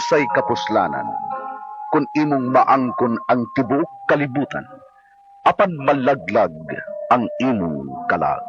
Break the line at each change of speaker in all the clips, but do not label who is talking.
Unsay kapuslanan kung imong maangkon ang tibuok kalibutan, apan malaglag ang imong kalag?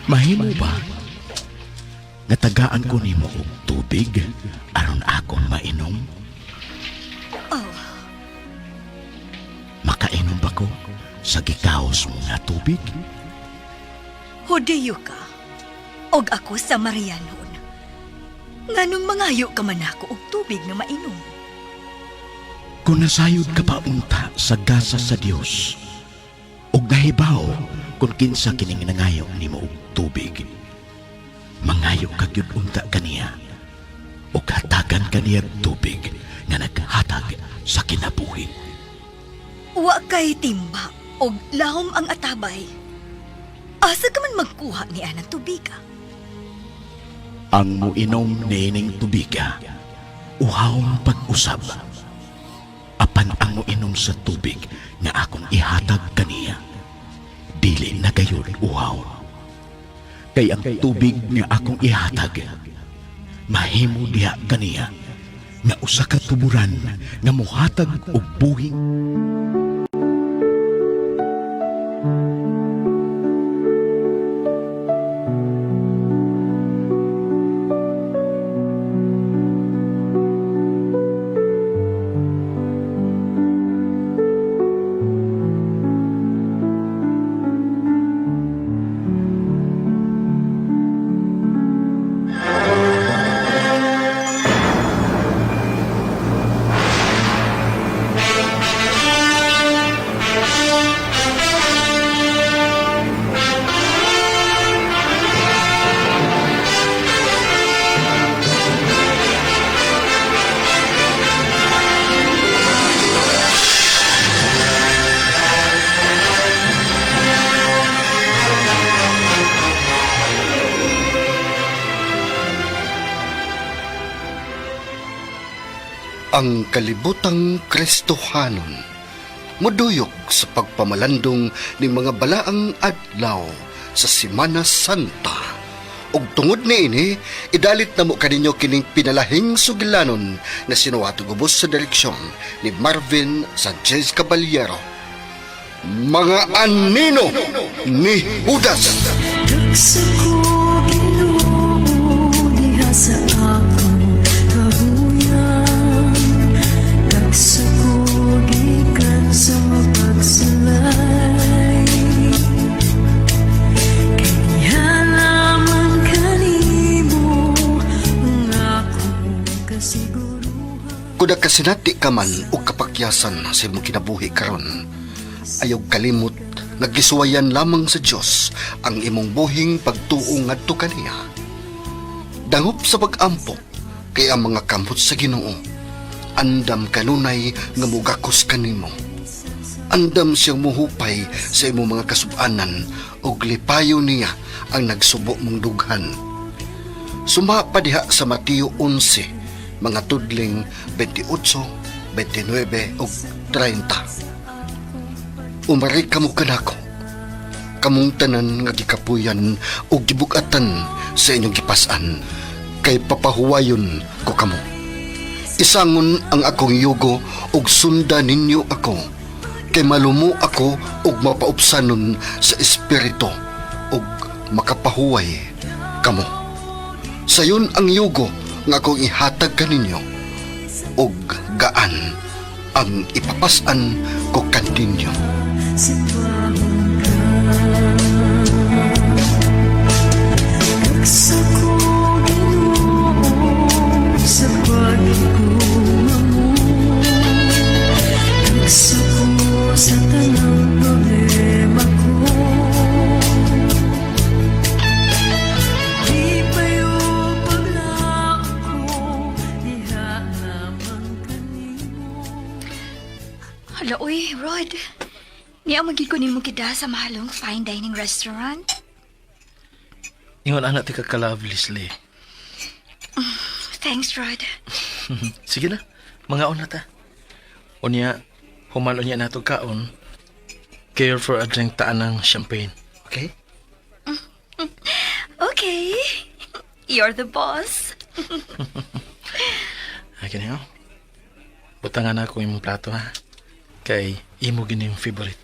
Mahimo ba nga tagaan ko nimo og tubig aron akong mainom?
Oh.
Makainom ba ko sa gikaos mo nga tubig?
Hudiyo ka, og ako Samarianon. Nganong mangayo ka man ako og tubig na mainom?
Kung nasayod ka pa unta sa gasa sa Dios ug nahibaw kung kinsa kining nangayo nimo og tubig, mangayo ka gyud unta kaniya ug hatagan kaniya og tubig nga naghatag sa kinabuhi.
Wa kay timba og lahom ang atabay. Asa ka man magkuha ni anang tubiga?
Ang muinom niining tubiga, uhawon pag-usab. Apan ang muinom sa tubig nga akong ihatag kaniya, dili na gayud uhawon. Kay ang tubig nga akong ihatag, mahimo diha kaniya nga usa ka tuburan nga muhatag og buhi.
Ang kalibutang Kristohanon muduyok sa pagpamalandong ni mga balaang adlaw sa Semana Santa. Ug tungod niini, idalit na mo kaninyo kining pinalahing sugilanon na sinuwat gubos sa direksyon ni Marvin Sanchez Caballero. Mga anino ni Judas!
Sa ko Ginoo diha sa akong kahuyan, Kagsa ko gikan sa mapagsulay, Kay diha lamang kanimo ang akong kasiguruhan.
Kuda kasinati ka man o kapakyasan sa imong kinabuhi karon, ayaw kalimot nga gisuwayan lamang sa Dios ang imong buhing pagtuo ngadto kaniya. Dangop sa pag-ampo kay ang mga kamot sa Ginoo andam kanunay nga mugakos kanimo. Andam siyang muhupay sa imong mga kasubanan ug lipayo niya ang nagsubo mong dughan. Suma pa diha sa Mateo 11, mga tudling 28, 29 ug 30. Umari kamo kanako, kamong tanan nga gikapuyan ug gibugatan sa inyong gipasan, kay papahuwayon ko kamo. Isangon ang akong yugo ug sunda ninyo ako, kay malumo ako ug mapaupsanon sa espiritu ug makapahuway kamo. Sayon ang yugo nga akong ihatag kaninyo ug gaan ang ipapasan ko kaninyo.
Simbahon ka. Kagsa ko Ginoo sa pagigugma.
Rod. Niya magid ko nimo kita sa mahalong fine dining restaurant.
Ingon ana ti ka ka-love, Leslie.
Thanks, Rod.
Sige na, mangaon na ta. Unya, human unya nato kaon. Care for a drink taan ng champagne. Okay?
Okay. You're the boss.
Ay, kini oh. Butangan na ako imong plato ha. Kay imo gini yung favorite.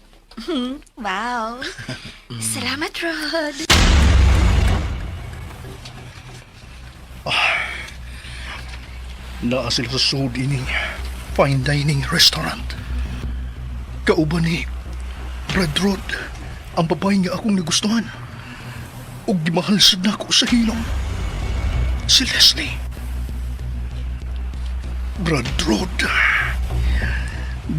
Wow. Salamat, Rod.
Naa sila sa sud ining fine dining restaurant. Kauban ni Brad Rod, ang babae nga akong nagustuhan. Ug gimahal sad nako sa hilom. Si Leslie. Brad Rod,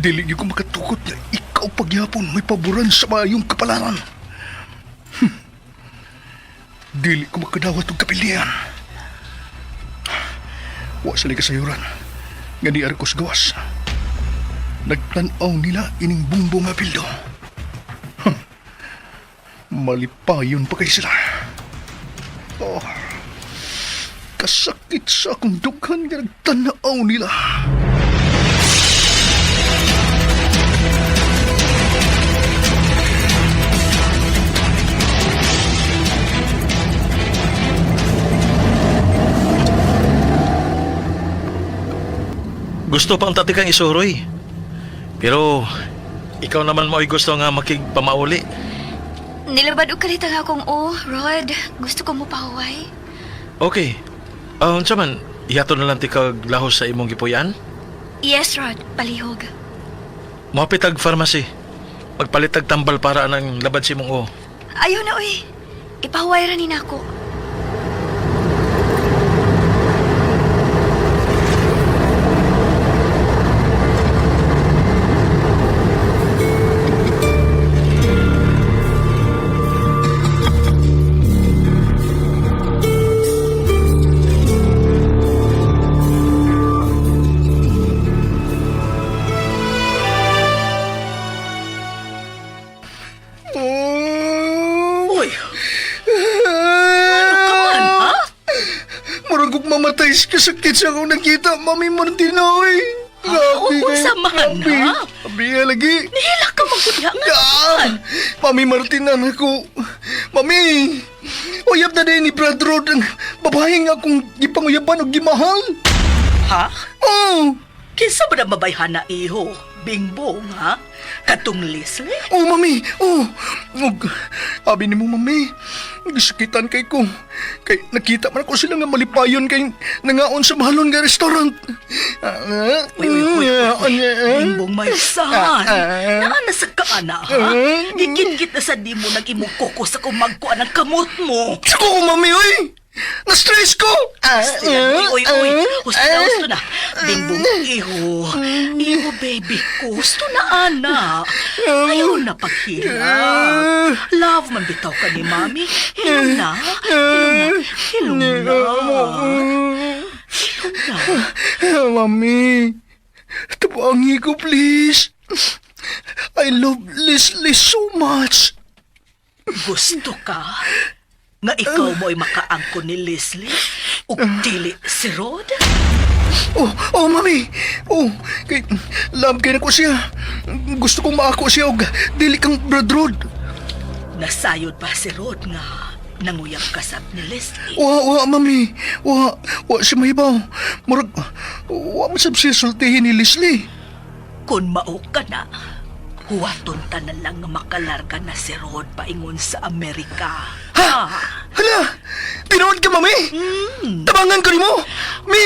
dili gyud ko makatukot nga ikaw pagyapon may paboran sa maayong kapalaran. Dili ko makadawat og kapilian. Wa sila kasayuran. Nga di ko sa gawas. Nagtanaw nila ining bungbong nga pildo. Malipayon pa kay sila. Oh, kasakit sa akong dughan nga nagtanaw nila.
Gusto pa ang tati kang isuroy. Pero, ikaw naman mo'y gusto nga makigpamauli.
Nilabad og kalit ang akong o, Rod. Gusto ko mo pahuway.
Okay. Unsa man, ihato na lang ti kag lahos sa imong gipuy-an?
Yes, Rod. Palihog.
Moapit ag pharmacy. Magpalit ag tambal para anang labad si imong o.
Ayaw na, uy. Ipahuway ra ni nako.
Uy! Ano ka man, ha?
Murag kog mamatay sa kasakit sa akong nakita, Mami Martina, oy.
Ah, unsa man, ha?
Abi lagi.
Nihila ka magkudya nga.
Ah, Mami Martina na ko. Mami, uyab na din ni Brad Rod ang babae nga akong gipanguyaban og gimahal.
Ha?
Oh,
Kinsa ba na mabayhana iho? Bingbong, ha? Katong Leslie?
oh mami, oh. Og, abi nimo mami, gisakitan kay ko. Kay nakita man ako sila nga malipayon kay nangaon sa mahalon nga restaurant. Ah,
Uy, uy, uy, uy, uy. Bingbong, my son.
Ah, ah.
Naa na sa kaana, ha? Gikit-kit na sa di mo nag imong koko sa kumagkuan ang kamot mo.
Sako ko mami, oy. Na-stress ko. Ah,
Uy, uy, uy. Husto na,
ah.
husto na. Bingbong, iho. Iho, baby ko. Husto na, ana. Ayaw na paghilak. Love man bitaw ka ni mami. Hilom na. Hilom na. Hilom na. Hilom na.
Mami, tabangi ko please. I love Leslie so much.
Gusto ka? Nga ikaw mo'y makaangko ni Leslie? Ug dili si Rod?
Oh, oh, mami. Oh, kay love kay nako siya. Gusto kong maako siya og dili kang Brad Rod.
Nasayod pa si Rod nga nanguyab kasab ni Leslie.
Wa, wa, mami. Wa, wa siya mahibaw. Murag, wa man sab siya sultihin ni Leslie.
Kung mao ka na, huwaton ta na lang nga makalarga na si Rod paingon sa Amerika. Ha?
Hala, tinuod ka, mami. Tabangan ko nimo. Mi,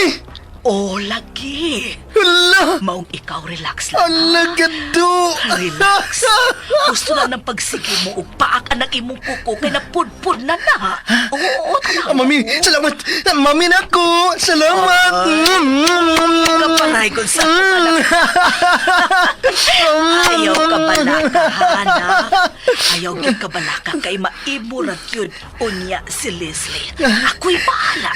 O lagi.
hala.
Maong ikaw relax lang.
Hala, gado.
Relax. Gusto na ng pagsige mo ug paak ang imong kuko kay napudpud na na. Oo,
Ah, mami, salamat. Mami na ko. Salamat.
Kaparay kung sa anak. Ayaw kabalaka, anak. Ayaw gyud kabalaka kay maimo ra gyud unya si Leslie. Ako'y bahala.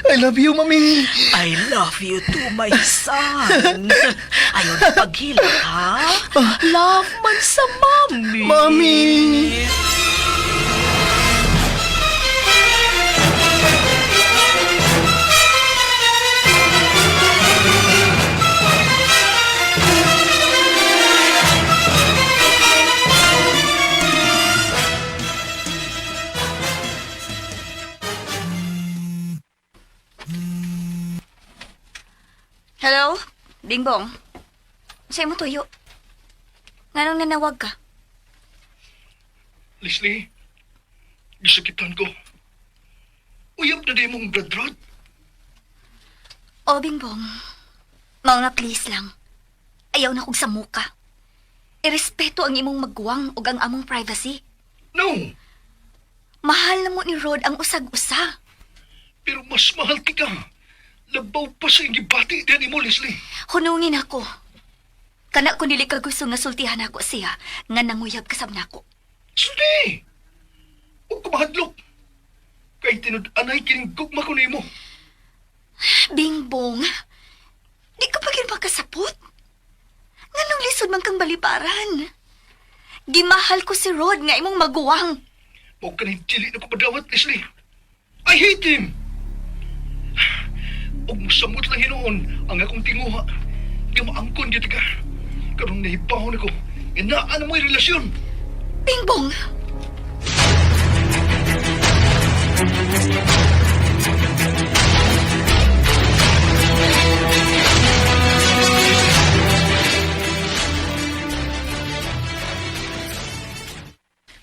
I love you, mami.
I love you too, my son. Ayaw na paghilak, ha? Love man sa mami.
Mami!
Hello? Bingbong. Sa'yo mo tuyo. Nganong nanawag ka?
Leslie, gisakitan ko. Uyab na di mong Brad Rod.
O, Bingbong. Mao nga please lang. Ayaw na kog sa muka. Irespeto ang imong magwang ug ang among privacy.
No,
Mahal na mo ni Rod ang usag-usa.
pero mas mahal kita. Labaw pa sa ingibati din mo, Leslie.
Hunungin ako. Kana ko dili ka gusto nga sultihan ako siya nga nanguyab kasab nako.
Sulti! O kumahadlok. Kay tinud-anay kining gugma ko nimo.
Bingbong, di ka pa gyud makasapot. Nganong lisod man kang balibaran? Gimahal ko si Rod nga imong maguwang.
Mao ka dili na ko padawat, Leslie. I hate him! Ug mosamot lang hinuon ang akong tinguha. Nga maangkon gyud ka. Karong nahibawon ako, nga naa na mo'y relasyon.
Bingbong!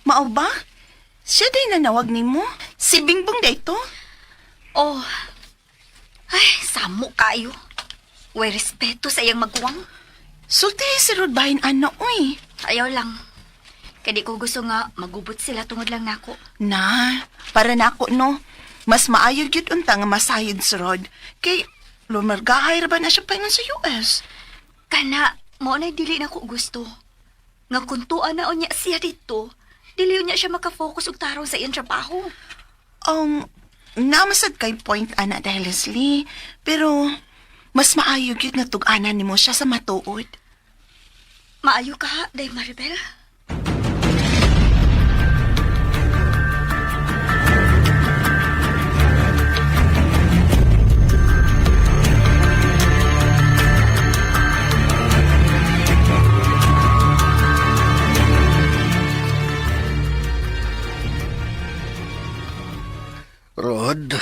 Mao ba? Siya day nanawag nimo? Si Bingbong dayto?
Oh. Ay, samo kayo. Way respeto sa iyang maguwang.
Sulti si Rod bahin ana oy.
Ayaw lang. Kaya di ko gusto nga magubot sila tungod lang nako.
Na, para nako no. Mas maayo gyud unta nga masayod si Rod. Kay lumargahay ra ba na siya paingon sa US?
Kana, mao na dili na ko gusto. Nga kuntuan na unya siya dito, dili unya siya makafocus og tarong sa iyang trabaho.
Namasad kay point ana dahil Leslie, pero mas maayo gyud nga tug-anan nimo siya sa matuod.
Maayo ka, Day Maribel.
Rod,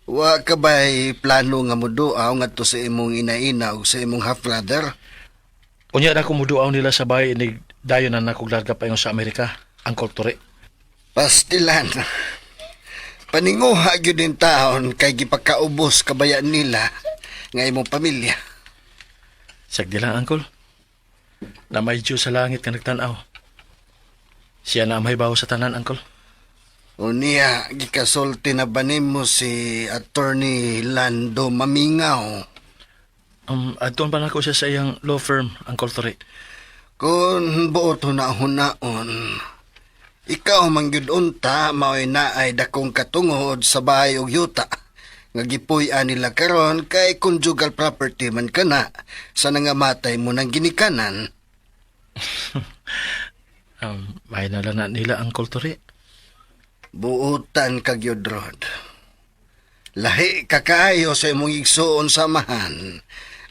wa ka ba'y plano nga muduaw ngadto sa imong inaina o sa imong half-brother?
Unya na kumuduaw nila sa bahay inig dayon na nakog larga pa sa Amerika, Uncle Tori.
Pastilan. Paninguha gyud ning taon kay gipakaubos kabayan nila nga imong pamilya.
Sagdi lang, Uncle. Na may Diyos sa langit nga nagtanaw. Siya na ang may bawo sa tanan, Uncle.
Unya, gikasulti na ba nimo si Attorney Lando Mamingaw?
Adtoon pa nako siya sa iyang law firm, Uncle Tori.
Kung buot huna-hunaon, ikaw man gyud unta mao'y naay dakong katungod sa bahay ug yuta. Nga gipuy-an nila karon kay conjugal property man kana sa nangamatay mo ng ginikanan.
May na lang na nila, Uncle Tori.
Buotan ka gyud Rod. Lahi ka kaayo sa imong igsuon samahan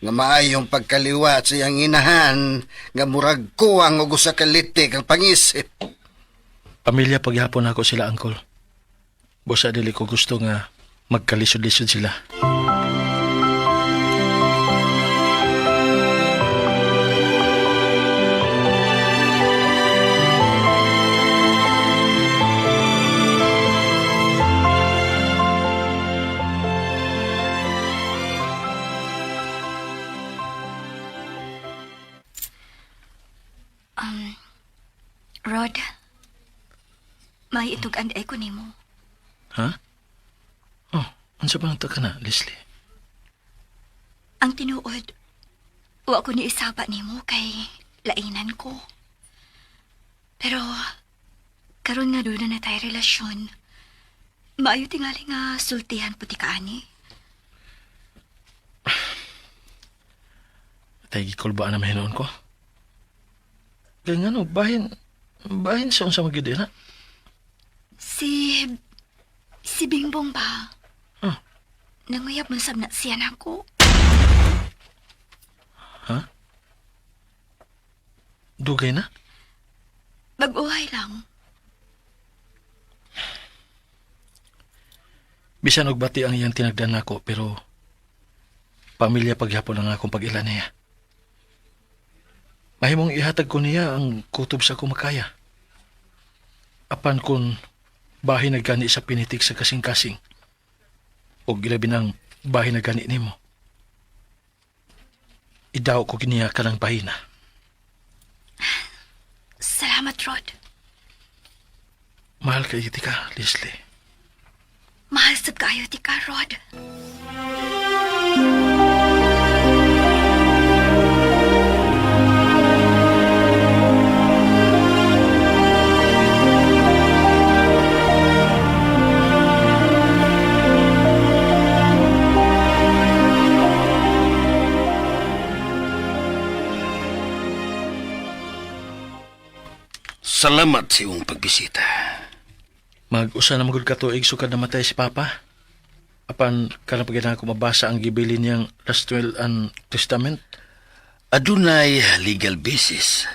nga maayong pagkaliwat sa iyang inahan nga murag kuwang og usa ka litik ang pangisip.
Pamilya paghapon ako sila, Uncle. Busa dili ko gusto nga magkalisod-lisod sila.
Rod, may itug-an ay ko nimo.
Ha? Oh, unsa ba nang ka na, Leslie?
Ang tinuod, wa ko ni isaba nimo kay lainan ko. Pero karon nga doon na tayo relasyon. Maayo tingali nga sultihan puti ka ani.
Tay gikulbaan na mahinoon ko. Kaya nga no, bahin sa unsa magyud na.
Si... Si Bingbong ba?
Ah.
Nanguyab man sab na siya nako.
Dugay na.
Bag-uhay lang.
Bisan og bati ang iyang tinagdan nako pero pamilya paghapon ang akong pag-ila niya. Mahimong ihatag ko niya ang kutob sa kumakaya. Apan kung bahin na gani sa pinitik sa kasing-kasing o ilabi ng bahin na gani nimo. Idaw ko giniya ka ng bahina.
Salamat, Rod.
Mahal kay ka, Leslie.
Mahal sab kaayo ti ka, Rod.
Salamat sa iyong pagbisita.
Mag-usa na magud katuig sukad namatay si Papa. Apan karon pa ako mabasa ang gibili niyang last will and testament.
Adunay legal basis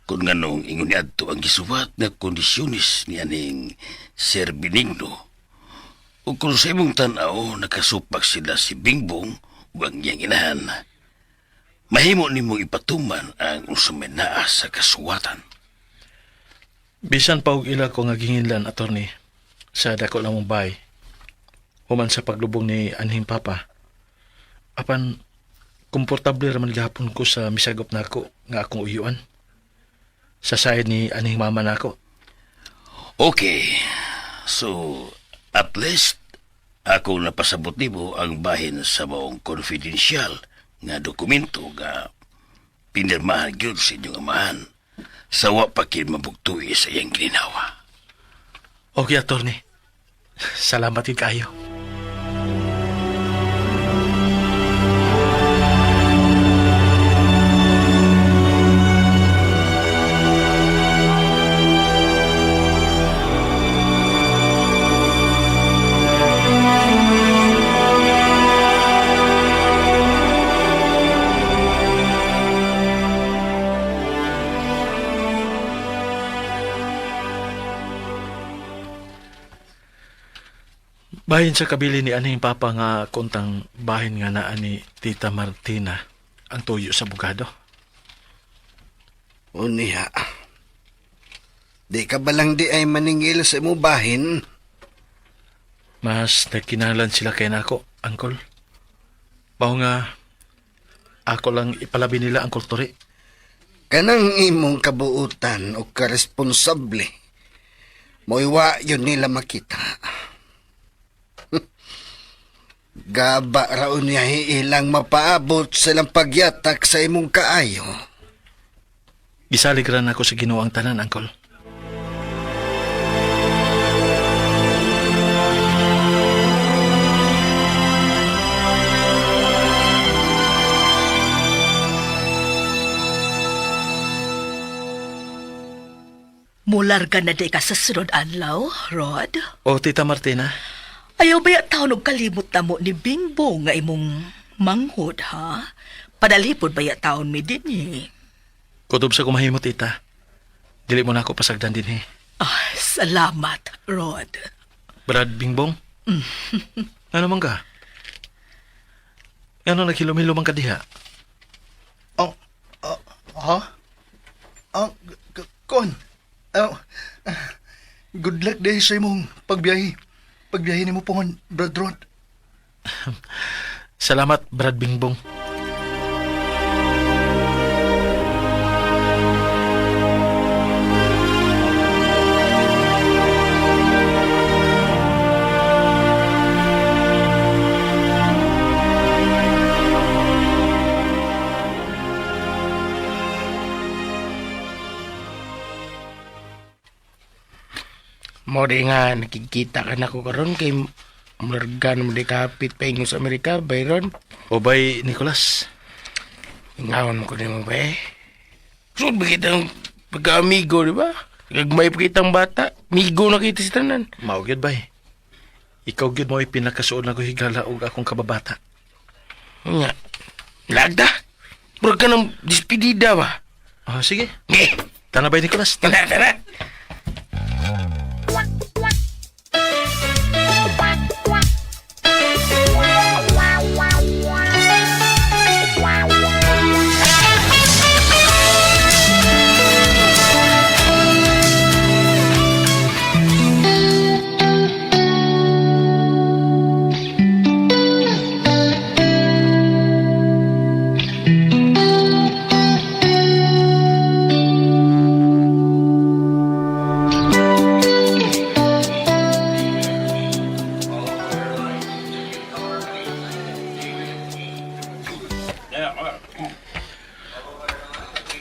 kung nganong ingon niadto ang gisuwat nga kondisyones ni aning Sir Benigno. Ug kung sa imong tan-aw nakasupak sila si Bingbong ug ang iyang inahan. Mahimo nimong ipatuman ang unsa may naa sa kasuwatan.
Bisan pa og ila ko nga gihinlan attorney sa dako lang mong bahay. Human sa paglubong ni anhing Papa. Apan komportable ra man gihapon ko sa misagop nako nga akong uyuan. Sa side ni anhing mama nako.
Okay. So, at least ako napasabot nimo ang bahin sa maong confidential nga dokumento nga pinirmahan gyud sa inyong amahan sa wa pa kid mabugtui sa iyang ginawa.
Okay, attorney. Salamat din kayo. Bahin sa kabili ni aning papa nga kontang bahin nga naa ni Tita Martina ang tuyo sa bugado.
O niya. Di ka ba lang di ay maningil sa imong bahin?
Mas nagkinalan sila kay nako, angkol. Mao nga ako lang ipalabi nila ang kulturi.
Kanang imong kabuutan o karesponsable, moiwa yun nila makita. Gaba raon niya ilang mapaabot sa ilang pagyatak sa imong kaayo.
Gisalig ra nako sa Ginoo ang tanan, angkol.
Mularga na di ka sa sunod adlaw, Rod.
O Tita Martina,
Ayaw ba taon og kalimot na mo ni Bingbong nga imong manghod, ha? Padalhipod ba taon mi din eh?
kutob sa kumahimo tita. Dili mo na ako pasagdan din eh.
Ah, salamat, Rod.
Brad Bingbong? Ano man ka? Ano naghilom-hilom ang kadiha?
Oh, ah, ha? Ah, kon. Ah, good luck day sa imong pagbiyahe. Pagbiyahe nimo pohon, Brad Rod.
Salamat, Brad Bingbong.
Mo di nga nakikita ka na ko karon kay mularga mo di kapit pa ingon sa Amerika, Byron.
O bay, Nicolas?
Ingawan mo ko din mo ba eh. Sud ba kitang pagka-amigo, di ba? Gagmay pa kitang bata. Migo na kita sa tanan.
Mao gyud bay. Ikaw gyud mo pinakasuod na ko higala og akong kababata.
Nga. Lagda. Murag ka ng dispedida ba?
Ah, sige.
Eh,
Tana bay Nicolas.
tara, tara.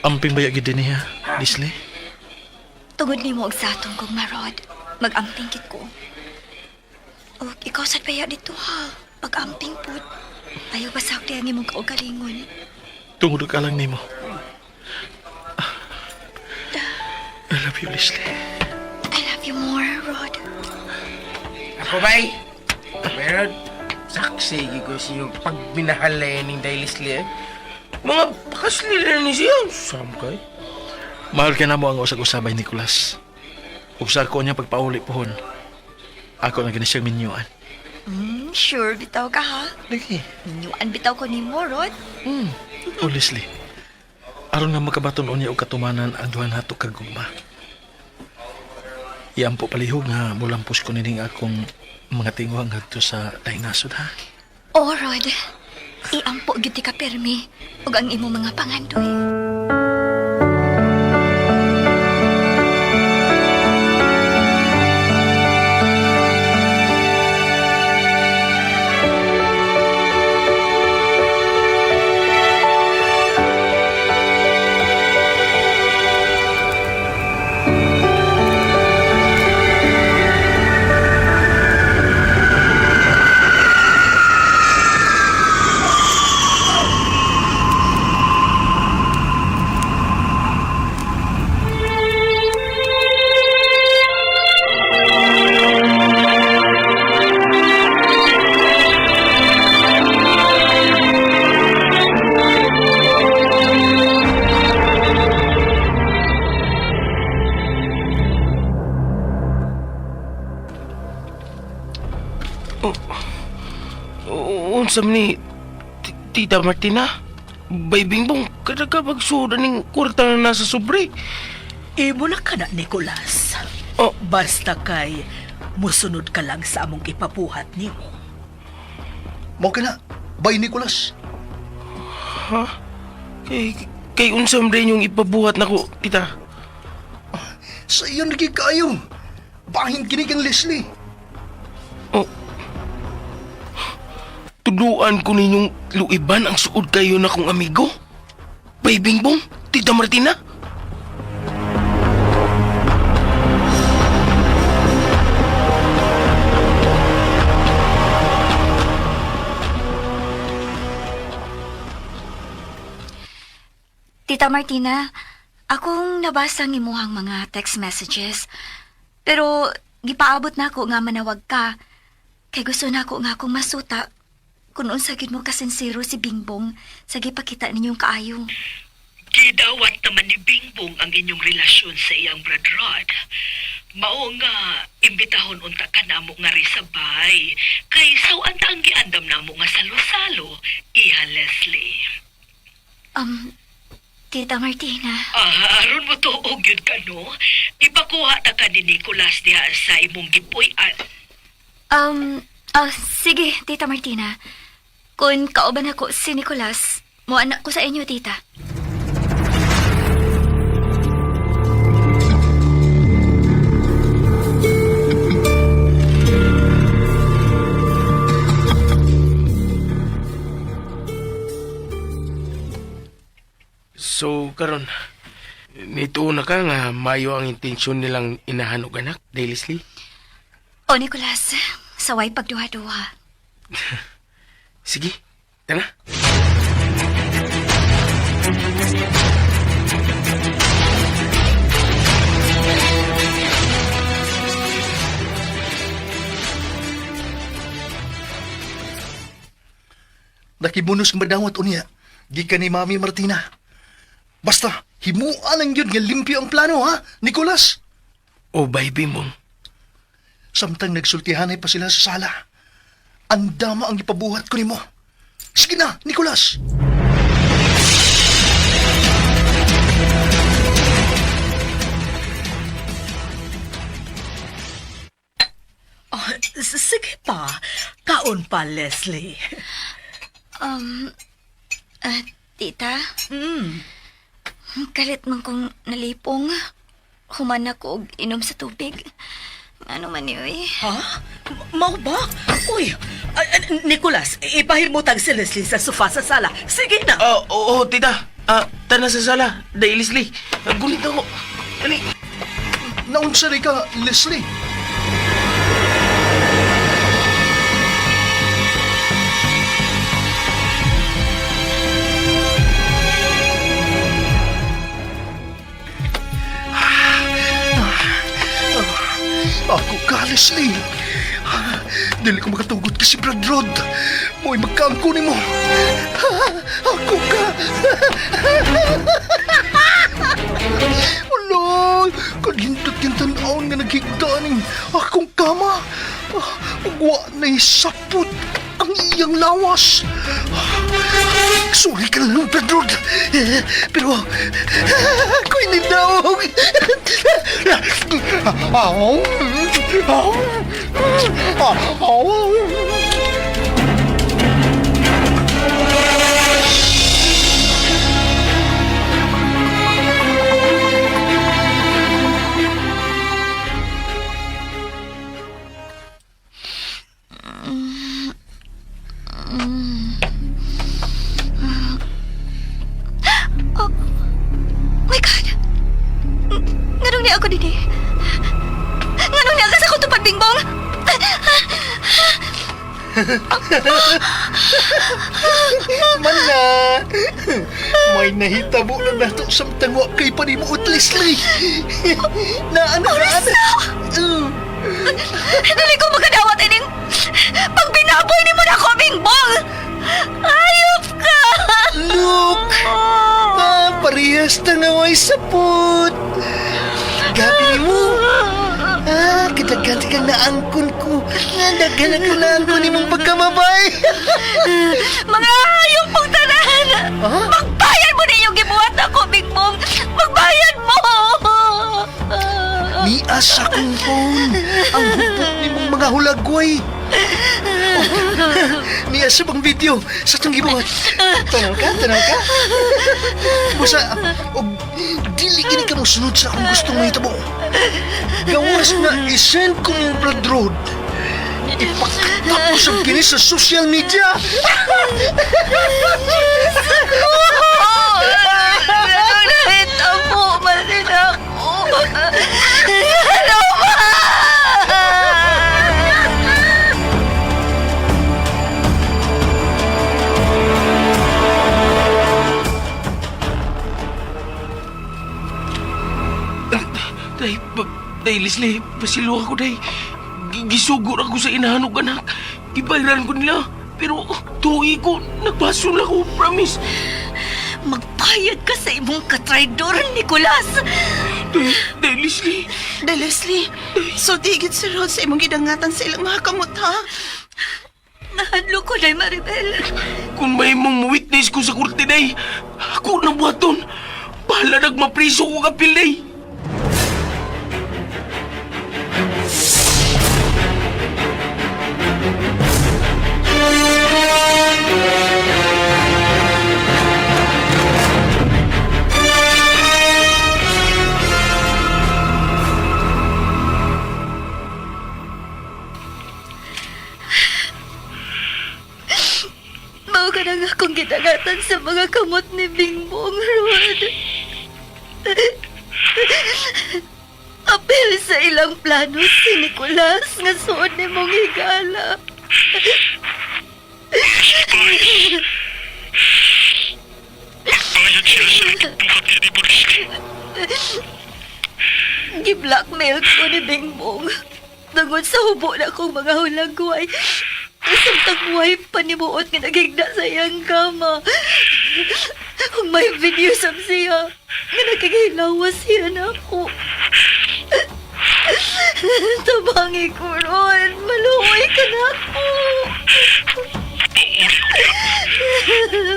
Amping baya gid niya, Leslie.
Tungod nimo og satong kong marod, mag-amping kit ko. Og ikaw sad baya dito ha, pag-amping pud. Ayaw basag di ang imong kaugalingon.
Tungod ka lang nimo. I love you, Leslie.
I love you more, Rod.
Ako bay. Pero, saksi ko siya yung pagminahalay ng Dailisli eh. Mga pakasli na ni siya. Sam kay.
Mahal ka na mo ang usag-usabay, Nicolas. Ug sa ako niya pagpauli pohon. Ako na gani siyang minyuan.
Sure bitaw ka ha.
Lagi.
Minyuan bitaw ko nimo, Rod.
O Leslie, aron nga makabaton unya og katumanan ang duha nato kag gugma. Iampo palihog nga mulampos ko nining akong mga tinguhang ngadto sa laing nasod ha.
Oh, Rod. Iampo gyud ti ka permi ug ang imong mga pangandoy.
Unsa man ni Tita Martina? Bay Bingbong, kada ka pagsuda ning kwarta na nasa sobre.
Imo na ka na, Nicolas.
Oh.
Basta kay musunod ka lang sa among ipabuhat nimo.
Mao ka na, bay Nicolas.
Ha? Kay, kay unsa man rin yung ipabuhat nako, tita?
Sa iyo lagi kaayo. Bahin kini kang Leslie.
Oh. Tuduan ko ninyong luiban ang suod kayo na kong amigo. Bay Bingbong, Tita Martina.
Tita Martina, akong nabasa ang imuhang mga text messages. Pero gipaabot na ako nga manawag ka. Kay gusto na ako nga akong masuta kung unsa gid mo kasinsero si Bingbong sa gipakita ninyong kaayo.
Gidawat naman ni Bingbong ang inyong relasyon sa iyang Brad Rod. Mao nga, imbitahon unta ka namo nga risabay. Kay sawan ta ang giandam namo nga salo-salo, iha Leslie.
Tita Martina,
Ah, aron mo to og yun ka no? Ipakuha ta ka ni Nicolas diha sa imong gipuy-an.
sige, Tita Martina. Kung kauban ako si Nicolas, mo anak ko sa inyo, Tita.
So, karon nito na ka nga mayo ang intensyon nilang inahan og anak, Day Leslie.
O, Nicolas, saway pagduha-duha.
Sige, tara.
Nakibunos nga madawat unya. Gikan ni Mami Martina. Basta, himuan ang yun nga limpyo ang plano, ha, Nicolas?
Oh, baby mo.
Samtang nagsultihanay pa sila sa sala. Andama ang ipabuhat ko nimo. Sige na, Nicolas!
Oh, sige pa. Kaon pa, Leslie.
Tita? Kalit man kong nalipong. Human ako og inom sa tubig. Ano man yun eh.
Ha? Mao ba? Uy, Nicolas, ipahimutag si Leslie sa sofa sa sala. Sige na.
Oh, oo, tita. Ah, tana sa sala. Day, Leslie. Gulit ako. Dali.
Naunsa rin ka, Leslie. Ako ka, Leslie. Dili ko makatugot kasi Brad Rod. Mo'y magkaangko ni mo. Ako ka. Wala! Kaghindot yung tanawon nga naghigda ning akong kama. Ugwa na'y sapot ang iyang lawas. Sorry ka lang, Pedro. Pero ako'y nidaog. Aw! Aw! Aw!
Oh my God! Nganong niya ako dini? Nganong niya ka sa akong tupad, Bingbong?
Mana! May nahitabo na nato samtang wa kay panimuot, Leslie. Na ano na ano?
Dili ko makadawat ining pagbinaboy ni mo na ako, Bingbong! Ayop ka!
Look! Ah, parehas na nga way sapot. Gabi mo. Ah, kitagkan kang naangkon ko. Nga daghan ako naangkon ni mong pagkamabay.
Mga hayop mong tanan! Magbayad mo na iyong gibuhat ako, Bingbong! Magbayad mo!
Nias sa akong phone. Ang hupok ni mong mga hulagway. Oh, nias sa bang video sa itong gibuhat. Tanaw ka, tanaw ka. Busa, og dili gini ka mosunod sa akong gustong mahitabo. Gawas na isend ko mong blood road. Ipakatap ko sa kini sa social media.
Nahitabo man din ako. Ano ba?
Day, day, Leslie. Pasilo ako, day. Gisugor ako sa inahan og anak. Gibayran ko nila. Pero tuwi ko, nagbaso na ako, promise.
Magbayad ka sa imong katraidor, Nicolas!
Day, day, Leslie.
Day, Leslie, so digit si Rod sa imong gidangatan sa ilang mga kamot, ha?
Nahadlo ko na, Maribel.
Kung may mong witness ko sa korte, day, ako na buhaton. Bahala nagmapriso ko kapil, day.
Mao ka na nga akong gidangatan sa mga kamot ni Bingbong, Rod. Apil sa ilang plano si Nicolas nga suod ni mong higala.
Magbayad sila. Buhat ni mo, Leslie?
Gi-blackmail ko ni Bingbong. Tungod sa hubo na kong mga hulagway. Isang tagway panimuot nga naghigda sa iyang kama. Kung may video sab siya, nga nagkikilawas siya na ako. Tabangi ko ron. Maluoy ka na ako.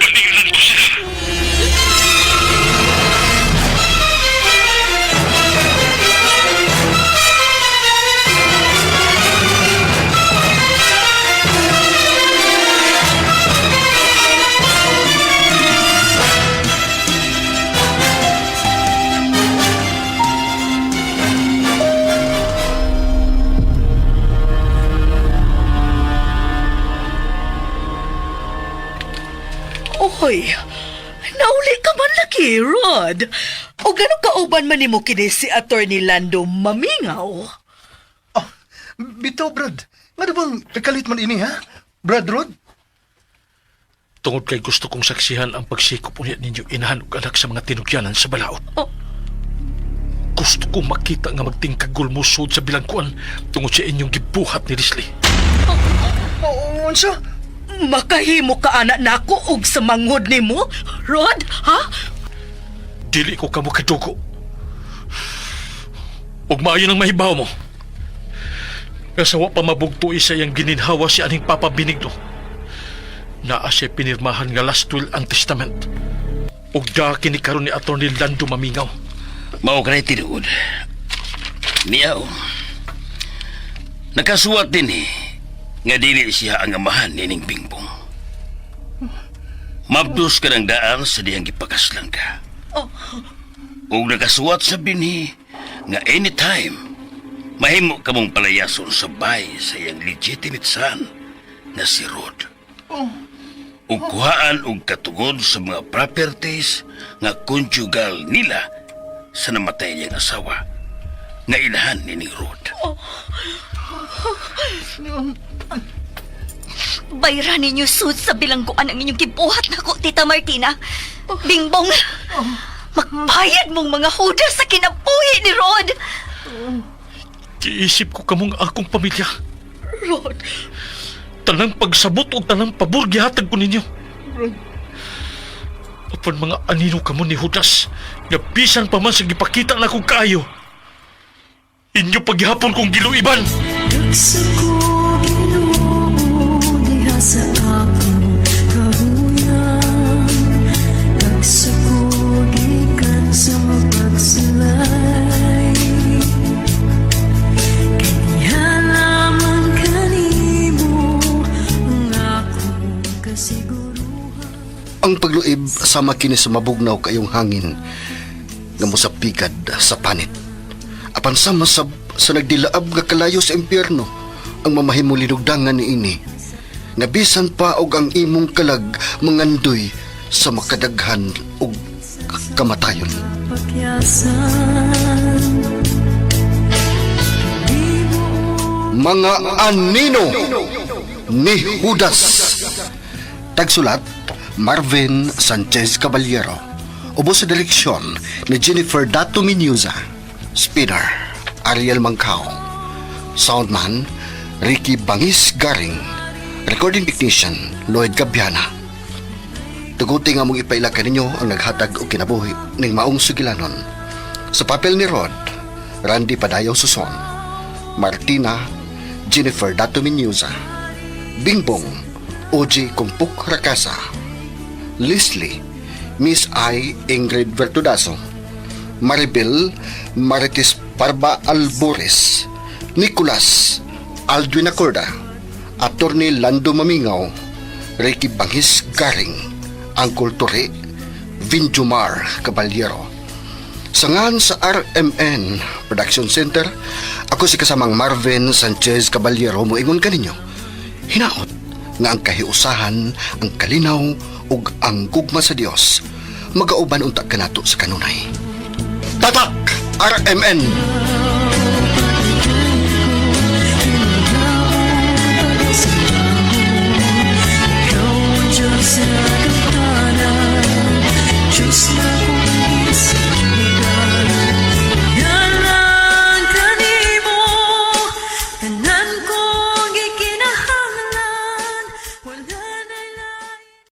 Paninglan ko sila.
Oy, nauli ka man lagi, Rod. O gano'ng kauban man nimo kini si Attorney Lando Mamingaw?
Oh, bitaw, Brad. Nga bang nagkalit man ini, ha? Brad Rod?
Tungod kay gusto kong saksihan ang pagsikop ulit ninyo inahan ug anak sa mga tinugyanan sa balaod.
Oh.
Gusto kong makita nga magtingkagul mo sud sa bilangkuan tungod sa inyong gibuhat ni Leslie.
Oh, unsa?
Makahimo ka anak nako og sa manghod nimo, Rod, ha?
Dili ko kamo kadugo. Ug maayo nang mahibaw mo. Nga sa wa pa mabugto isa iyang gininhawa si aning Papa Benigno. Naa siya pinirmahan nga last will and testament. Ug da kini karon ni Attorney Lando Mamingaw.
Mao kanay tinuod. Niya oh. Nakasuwat din eh, nga dili siya ang amahan nining Bingbong. Mabdos ka ng daan sa diyang gipakaslang ka.
Oh.
Ug nakasuwat sa binhi nga anytime mahimo ka mong palayason sa bay sa iyang legitimate son na si Rod.
Oh.
Ug kuhaan og katugod sa mga properties nga conjugal nila sa namatay niyang asawa nga ilahan nining Rod.
Bayra ninyo sud sa bilangguan ang inyong gibuhat nako, Tita Martina. Bingbong, magbayad mong mga hudas sa kinabuhi ni Rod.
Giisip ko kamong akong pamilya.
Rod,
Tanang pagsabot o tanang pabor gihatag ko ninyo. Apan mga anino kamo ni Judas, nga bisan pa man sa gipakita na kong kaayo. Inyo paghihapon kong giluiban.
Sa ko Ginoo diha sa akong kahuyang, Sa ko gikan sa mapagsulay. Kay diha lamang kanimo ang akong kasiguruhan.
Ang pagluib sama kini sa mabugnaw kayong hangin nga mosapigad sa panit. Apan sama sa nagdilaab nga kalayo sa impyerno ang mamahimo linugdangan niini. Nga bisan pa og ang imong kalag mangandoy sa makadaghan og kamatayon.
Pakyasan
Mga anino ni Judas. Tagsulat, Marvin Sanchez Caballero. Ubos sa direksyon ni Jennifer Dato Minuza. Spinner, Ariel Mangkao. Soundman, Ricky Bangis Garing. Recording technician, Lloyd Gabiana. Tuguti nga mong ipaila kaninyo ang naghatag og kinabuhi ning maong sugilanon. Sa papel ni Rod, Randy Padayaw Suson. Martina, Jennifer Dato Minuza. Bingbong, OG Kumpuk Rakasa. Leslie, Miss I. Ingrid Vertudazo. Maribel, Marites Parba Albores. Nicolas, Aldwin Acorda. Attorney Lando Mamingaw. Ricky Bangis Garing. Uncle Torre, Vinjumar Caballero. Sa ngan sa RMN Production Center, ako si kasamang Marvin Sanchez Caballero moingon kaninyo. Hinaot nga ang kahiusahan, ang kalinaw ug ang gugma sa Dios magauban unta kanato sa kanunay. Tatak RMN.